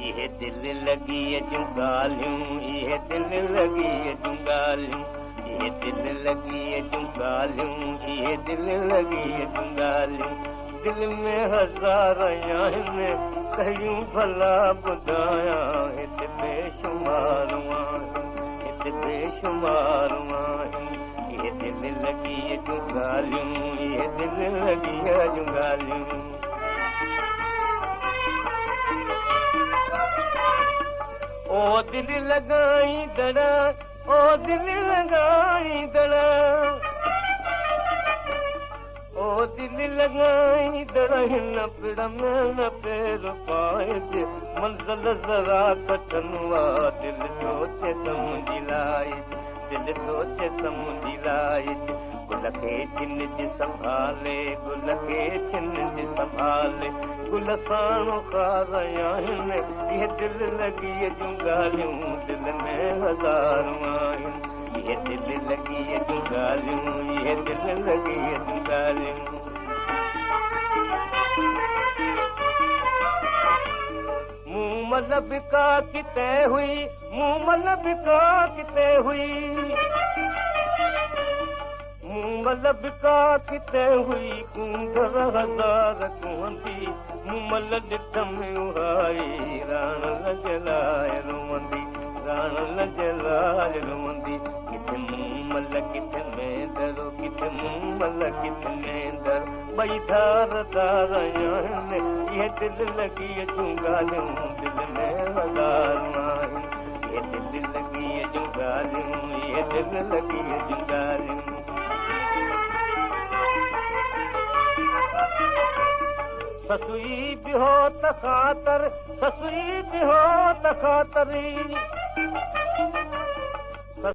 इहे दिलि लॻीअ जूं ॻाल्हियूं, इहे दिलि लॻीअ जूं ॻाल्हियूं, इहे दिलि लॻीअ जूं ॻाल्हियूं, इहे दिलि लॻीअ जूं ॻाल्हियूं। दिलि में हज़ार आहिनि, कहिड़ियूं भला ॿुधायां, हिते बेशुमार आहिनि, हिते बेशुमार आहिनि। इहे दिलि लॻीअ जूं ॻाल्हियूं, इहे दिलि लॻीअ जूं ॻाल्हियूं। ओ दिलि लॻाईंदड़, ओ दिलि लॻाईंदड़, ओ दिलि लॻाईंदड़, हिन पिड़ में न पेर पाइजे, मंज़िल ज़रा कठिन आहे, दिलि सोचे सम्झी लाइजे, दिलि सोचे सम्झी लाइजे। गुल खे छिनज संभाले, गुल खे छिनज संभाले, गुल साणो खार आहिनि। इहे दिलि लॻीअ जूं ॻाल्हियूं, दिलि में हज़ारूं आहिनि। इहे दिलि लॻीअ जूं ॻाल्हियूं, इहे दिलि लॻीअ जूं ॻाल्हियूं। मूं मल का किते हुई, मूं मल का किते हुई, मूं मल का किते हुई, कूंधर हज़ार कुहंदी, मूं मल ॾिठमि उहाई, राण लजलाए रुवंदी, राण लजलाए रुवंदी। किथे मूं मल किथे मेंदरो, किथे मूं मल किथे मेंदर, ॿई धार धार आहिनि। इहे दिलि लॻीअ जूं ॻाल्हियूं, दिलि में हज़ारूं आहिनि। इहे दिलि लॻीअ जूं ॻाल्हियूं, इहे दिलि लॻीअ जूं ॻाल्हियूं। ससुई बि हो त ख़ातर, ससुई बि हो त ख़ातरी,